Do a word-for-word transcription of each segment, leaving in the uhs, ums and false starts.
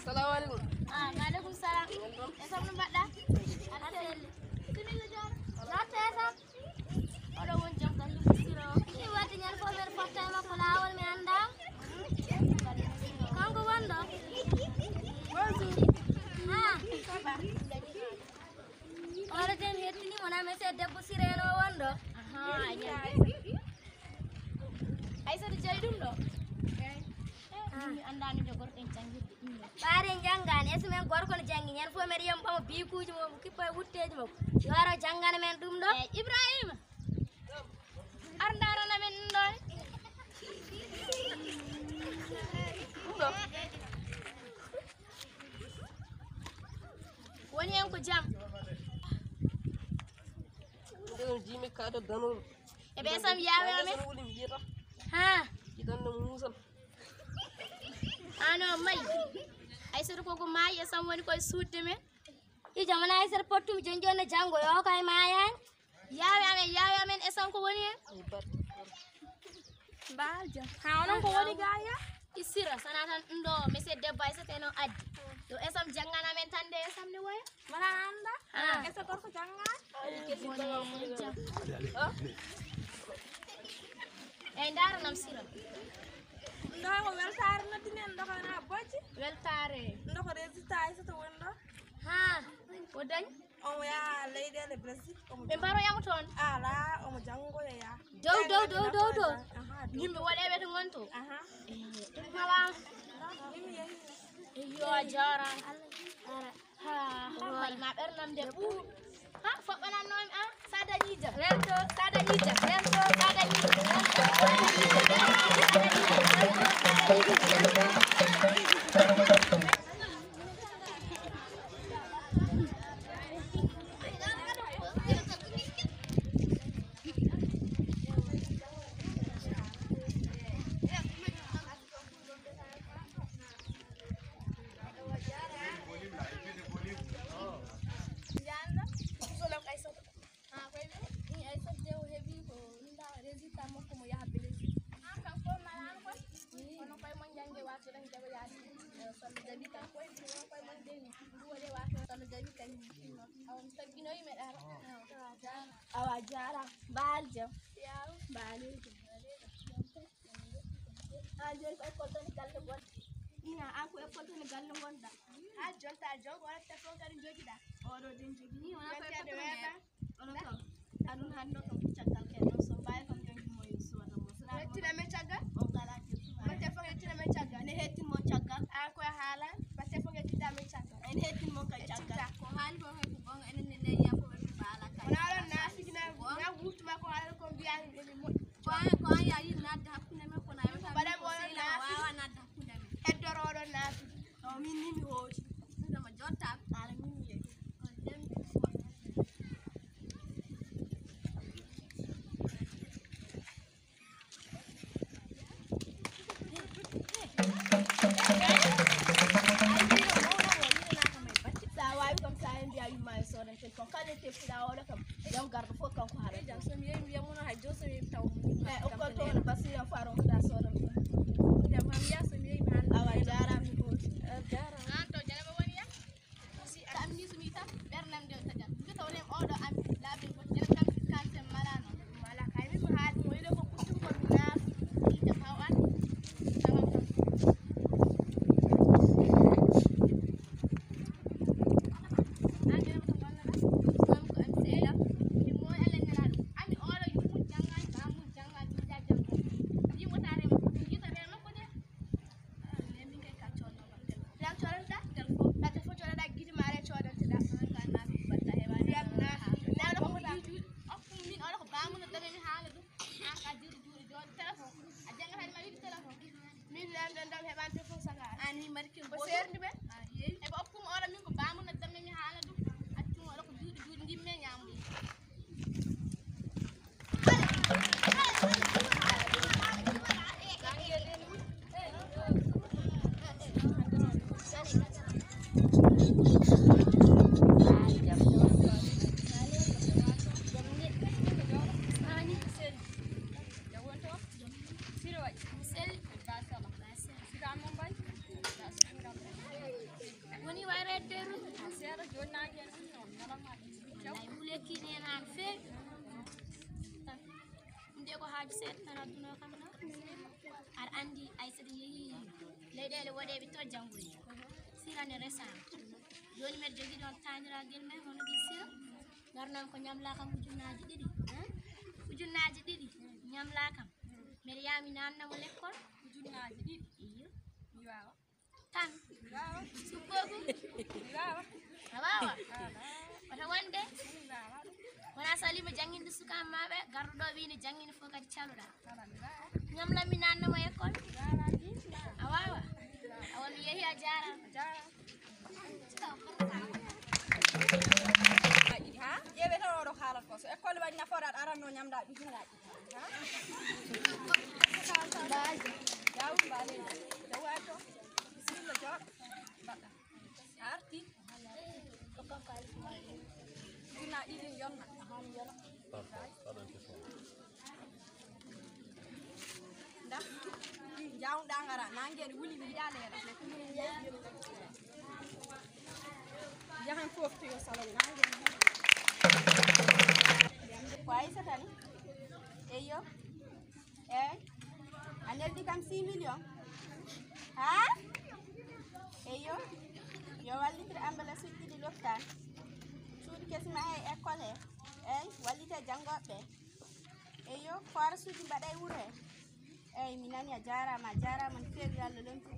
Salamu aleykum. Ah, wa aleykum salam. E sam no mbaɗɗa? Aɗa selli. Bisimilla, jooɗo. Notte e sam. Oɗo won jom kan ɗum siro. Ɗi wadde ñande fof men fotta e makko laawol mi annda. Kanko wonɗo. Ha. Oɗo den hettini mo na monsieur debbo sireno wonɗo. Aha, ñande. Aysata jeyi ɗum ɗo. Min mi annda min jogorɗen janngirde ɗum ɗo. Ɓaade en janngaani, e so men gorko no janngi, ñande fof meɗen yiyamo ɓama biikuuji mum, kippa e wutteeji makko. Yo waro janngana men ɗum ɗo. Eey, Ibrahima, ar ndaarana men ɗum ɗo. Ɗum ɗo. Woni en ko jam. Ndeen jiimi kaado danol. E ɓe sam yaawe amen. Wuli mi yiyata. Ha. Yiɗan no muusan. Ano may. Aysata koko maayi e sam woni koye suuɗde men. I jamana Aysata pottum jon jon no janngo yo kay maayaani. Yaawe amen, yaawe amen e sam ko woni hen? Baal jam. Ha onon ko woni gaya? I sira, sana tan ɗum ɗo, monsieur debbo Aysata no addi. Yo e sam janngana men tan de e sam ne woya. Mala annda? Ah. E so gorko jannga? Woni jam. Eey, ndaara nam sira. Ɗo ko weltaare noddinen, ɗo ko na bojji. Weltaare. Ɗo ko résultat Aysata woni ɗo. Ha, o dañ? Omo yaha leyɗeele Brésil. Ɓe mbaroyamo toon? Alaa, omo janngoya. Dow, dow, dow, dow, dow. Aha, dow. Yimɓe woɗeeɓe to ngon to? Aha. Eh, ɗum halaama. Min mi yehi. Eyyo, a jaaraama. Ha, ha, ma ɓernam de ɓuuɓi. Ha, foɓɓanannoomi an, sa dañii jam. Rento, sa dañii jam. Rento, sa dañii jam. Rento, sa dañii jam. Haa koy ɓe, ɗum ay sodde o heɓi ko ɗum ɗa résultat makko mo yaha Brésil. Haa kanko malaano koy. Kono koye mon jannge wato ɗen jaɓa yaade. Sono jaɓi kanko e ɗum koye mon deni. Ɗum waɗe wato sono jaɓi kañum. Awa mi tagginoyi meɗa. Awa jaara. Mbaal jam. Yaw. Mbaal jam. An jooni ko école tan galle gonɗa. Ina an ko école tan galle gonɗa. Ha jonta jom wala téléphone kadi jogiɗa. Oɗo den jogi ni wona ko école tan. Oɗo kam. Adun hande kam caggal ke ɗon so mbawi kam jogi mo yo soda mo. Yettina men caggal. O ngala jottu. Mo téléphone yettina men caggal. Ne hettin mo caggal. An ko haala. Mo téléphone yettina men caggal. En hettin mo kay caggal. Ko haali ko ko gonga enen ne ne ya ko be bala kay. Wala na figina na wutuma ko haala ko biya ni mo. Ko an, ko an yaa yiɗi naatde hakkunde men, kono a yewta mbaɗa min ko mo sehil am, o waawaa naatde hakkunde men. Heddoro oɗon naatude. No min ni mi hooti. Ɗum ɗo mo jottan. Ala min mi yehi. On jam. Sa waawi kam, sa en mbiya yumma e soodante. Ko kala teppuɗa oɗo kam, jam garɗo fof kanko haala. Eey, jam, so mi yehi mi wiya mono hay jooni so mi yehi mi taw mo. Eey, o ko toon Basiira Faaro ko da soodam. Jam, ma mi yaha so mi yehi mi haala. Awa, jaaraama mi hooti. Jaaraama. An to Janaba woni ya? Si am ni so mi tan, ɓernam nde tajat. Mi taw nem oɗo am, laabi ko jere kam, kan sen malano. Mala kay mi ko haali mo yiɗo ko kuttum ko mi naaf. Ita haw an. Tamam, tamam. Min nan ɗon ɗon heɓante fof saka. An mi mari kin ko serndi ɓe. Eɓe okkum oɗo min ko baamu na damme mi haala ɗum. Accum oɗo ko juuɗi juuɗi ndimmi e ñaamude. Siro waɗi. Sel. Leyɗeele woɗeeɓe to janngoyde. Sira ne resaama. Jooni mbeɗa jogii ɗoon taaniraagal men, hono ɗi Sira. Ngarnoo ko ñamlaa kam ujunnaaji ɗiɗi. Hein? Ujunnaaji ɗiɗi. Ñamlaa kam. Mbeɗa yaha mi naatna mo lekkol. Ujunnaaji ɗiɗi. Iyo. Mi waawa. Tan. Mi waawa. Suɓɓoogu. Mi waawa. A waawa? Awa. Wata wonde. Mi waawa ɗum. Wona so liima jannginde sukaaɓe maa ɓe, garɗo ɗo wiyi ne janngina fof kadi caloɗaa. Awa, mi waawa. Ñamlaa mi naatna mo école. Mi waawa ɗum. A waawa? Awa mi yehi, a jaaraama. A jaaraama. Ha? Ƴeewee tan oɗo haalata ko. So école waɗi nafoore aɗa aranno ñamda ujunnaaji. Ha? Jawdi mbaaleeji. Jawdi mbaaleeji. Jawaajo. Bisimilla jooɗo. Mbaɗɗa. A arti. Ujunnaaji ɗiɗi yonna. Nda, jawɗa ngara, nange ne wuli, mi yiɗa leera. Yahan fof to yo salon, nange ne wuli. Ko Aissata ni? Eyyo. Eyi. A neldi kam six millions? Ha? Eyyo. Yo wallitir ambulance uji ɗiɗi lopital. Suudu kesi ma he école he. Eyi, wallite janngooɓe ɓe. Eyyo, forage uji mbaɗa e wuro he. Eyi, mi nani, a jaaraama, a jaaraama no feewi, yo Allah lontu.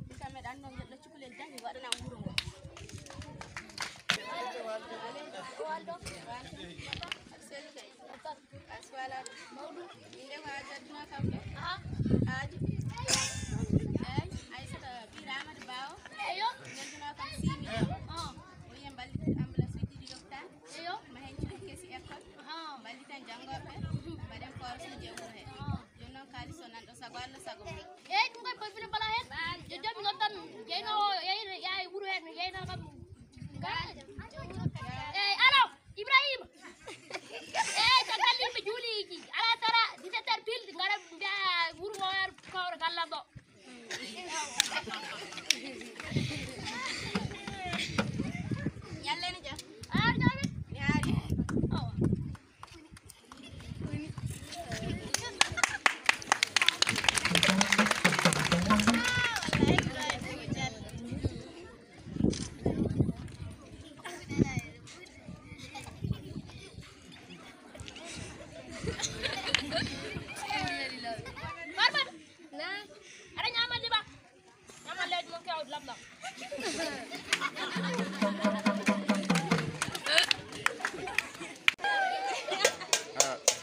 Ɗum kam meɗa anndi ngel ɗo cukalel dañi waɗana wuro ngo. Waldo, Waldo. Aɗa selli kay. Aswala. Mawɗum. Inde ko a jaddunoo kam ɗo? Aha. Haaju. Eyi, Aissata ɓiira Amadou Bawo. Eyo. Jaddunoo kam six millions. Ah. O wiyi en mballitin ambulance uji ɗiɗi lopital. Eyo. Ma heen cuuɗi kesi école. Aha. Mballitan janngooɓe. Mbaɗen forage uji e wuro he. Ah. Jooni noon kaalis o nan ɗo sago Allah sago mum. Eyi, ɗum koye boy fine mbala heen. Yo joomi noddan jeynoowo o yeyna, yaa e wuro heen, mi yeyna kam. Eyi, alo, Ibrahima. Eyi, caggal yimɓe juuliiji. Alaa sara, dix-sept heures pile, ngara mbiya wuro ngo, kawra gallam ɗo. Ñalle ne jam. A ari jam? Mi ari. Awa. Barman. Na. Aɗa ñaama liba. Ñaama leeƴi mon kew lablam.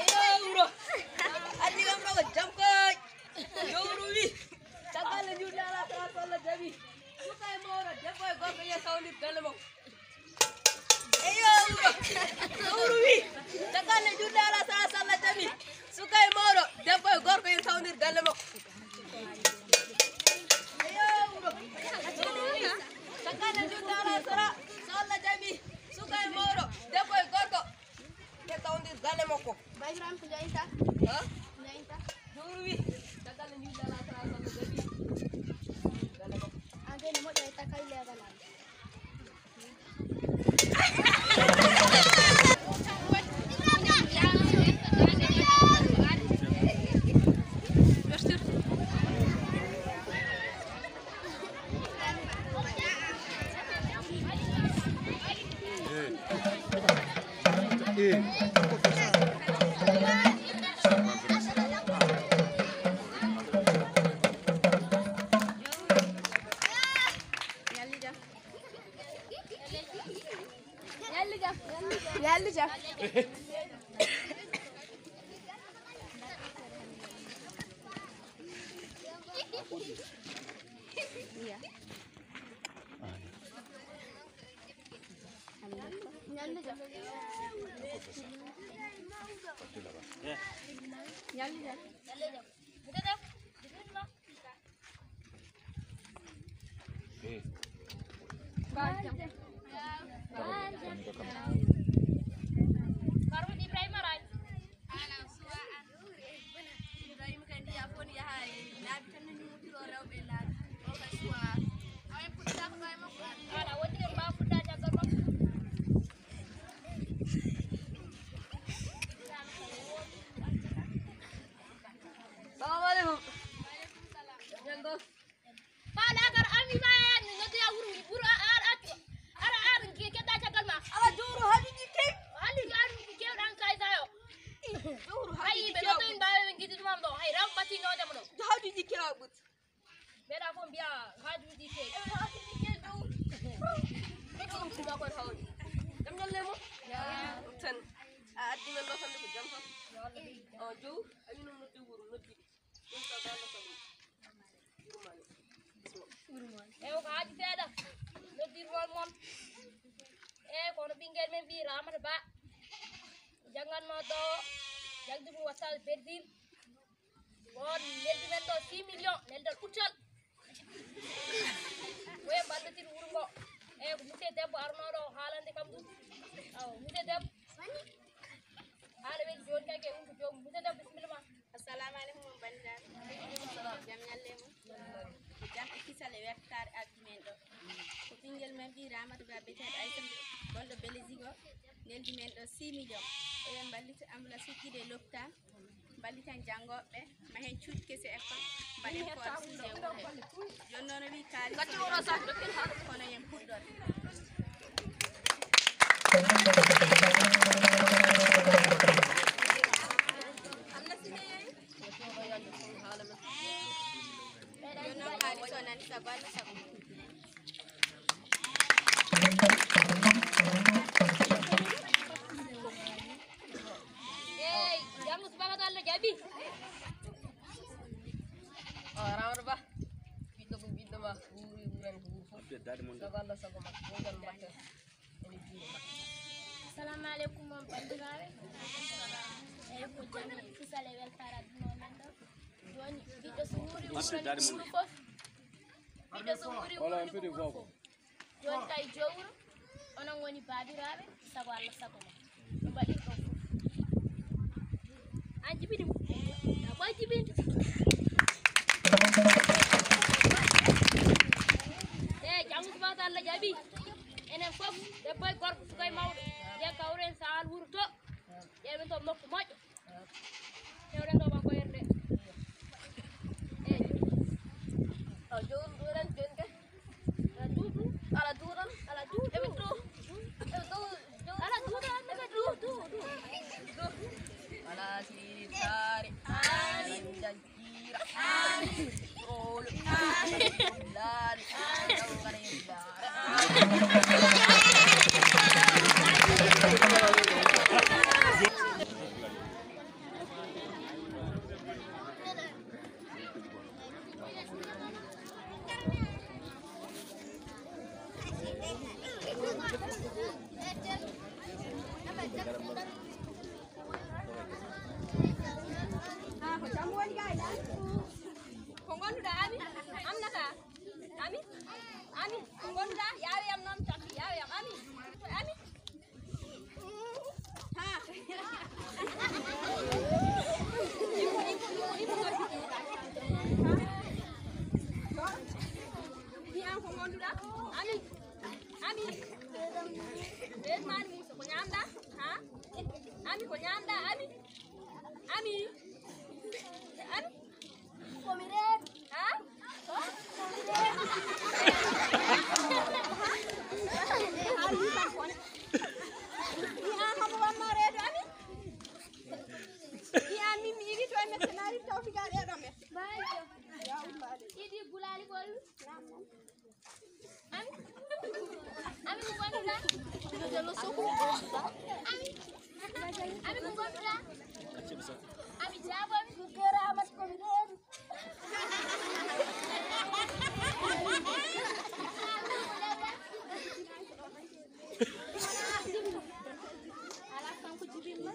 Eyo wuro. Addi kam ɗo ko jam koy. Yo wuro wi. Caggal nde juulde ala sala sala jaɓi. Suka e mawɗo, debbo e gorko, yo sawdir galle makko. Eyo wuro. Wuro wi. Caggal nde juulde ala sala sala jaɓi. Suka e mawɗo, debbo e gorko, yo sawdir galle makko. Eyo wuro. Caggal nde juulde ala sala sala jaɓi. Suka e mawɗo, debbo e gorko. Te kawdir galle makko. Ba Ibrahima ko jayinta? Ha? Jayinta. Jowru wi. Caggal nde juulde ala sala sala jaɓi. Galle makko. An kay no moƴƴa e takay leegal am. Yalli jam. Yalli jam. Yalli jam. Yalli jam. Barma Ibrahima Raji. Ana suwa an. Ibrahima kadi ya foni yaha e laabi tan no ñumotiro rewɓe e laabi. O kay suwa. Awa en puɗɗiɗa ko ɗo e makko. Ala wonde en mbawa fuɗɗade aggal makko. Ɓiɗɗi kirawo ɓut. Mbeɗa fof mbiya haajuuji ke. Ɗum tuma kon hawri. Jam ñalle mo? Ɗum tan. A addi men ɗo tan ko jam tan. O jow, a wino noddi wuro, noddi. Ɗum ko Alla tan. Yurmaani. Bismillah. Ewo ko haaji seeɗa. Noddirgol mon. E kono ɓinngel men ɓii Ramata Ba. Jannganno ɗo. Jangdi mo wasal Brésil. On neldi men ɗo six millions, neldal ɓuttal. Ko e mballodir wuro ngo. E ko monsieur debbo arnooɗo o haalande kam ɗum. Awa, monsieur debbo. Haala weli jooni kay ke hunde joomum. Monsieur debbo, bisimilla ma. Assalamu aleykum, on banndiraaɓe. Jam ñalle mon. Ko jam e kisal e wertaare addi men ɗo. Ko ɓinngel men ɓii Ramata Ba biyeteeɗo Aysata, gonɗo Brésil o, neldi men ɗo six millions. Eɗen mballita ambulance uji ɗi e lopital. Mballitan janngooɓe, ma heen cuuɗi kesi école, mbaɗen forcé e wuro hee. Jooni noon o wii kaalis kono yen puɗɗor. Jooni noon kaalis o nani sago Alla sago. Eey, janngo subaka to Allah jaɓi. O Ramata Ba, ɓiɗɗo ko ɓiɗɗo ma, wuuri wuuran ko wuuri fof. Sago Allah sago ma, ɗum tan mbatten. Ene juuri ma. Assalamu aleykum, on banndiraaɓe. Eey, ko jam e kisal e weltaare adduno men ɗo. Jooni, ɓiɗɗo so wuuri wuuran ko wuuri fof. Ɓiɗɗo so wuuri wuuran ko wuuri fof. Jooni kay jowuro, onon ngoni baabiraaɓe, sago Allah sago mon. No mbaɗir ɗon fof. An jibini mo. Ko a jibini. E janngo subaka so Allah jaɓi. Enen fof, debbo e gorko, suka e mawɗo. Nde kawren sahal wuro to. Ƴeewen to nokku moƴƴo. Hewɗen ɗo ɓa koyre nde. Eey. O jowru ɗuuran jonde. Ala duudu. Ala duuran. Ala duudu. Eɓe du. Eɓe du. Ala duudu, an nana du, du, du. Ala siri taari. Amin. Jajjira. Amin. Rolo. Amin. Laari. Amin. Ko ngonduɗa ami? Amnata. Ami? Ami? Ko ngonduɗa? Yaawe yam noon takki. Yaawe yam. Ami? Ami? Ami, an ko ngonduɗa? Ami, ami, ɓeydmani Musa, ko ñamɗa? Ha? Ami, ko ñamɗa? Ami, ami, ami. Ko mi reedu. Ha? Ko mi reedu. Ami, kam kone. Mi an hamo wamma reedu ami? Mi an min mi igi to e mercenaire tawfiga ɗeɗo men. Baajo. Ya Ummali. Idi gulali gollu. Naam. Ami. Ami ko gonɗuɗa? Ami. Ami ko gonɗuɗa? Ami jaabo mi. Ko keramat ko mi reedu. Ala kanko jibinma.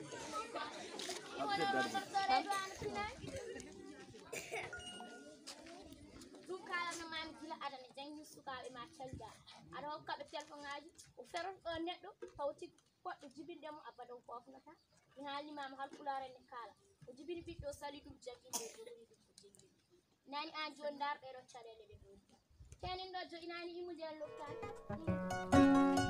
Iwona wonno soreedu an pinay. Ɗum kaalanno maami gila adana janngi sukaaɓe ma calga. Aɗa hokka ɓe telefon ŋaaji, o feroto ɗo neɗɗo, taw tigi goɗɗo jibinɗe mum, abada o foofnata. Mi haalni maama hal pulaar en ne kaala. O jibini ɓiɗɗo, o sali ɗum, janngi ɗum, jogori ɗum, o janngi ɗum. Nani aan jooni ndaar ɗee ɗoo caɗeele ɗe ɗoon. Kenen ɗo joɗinaani immude e loptaan.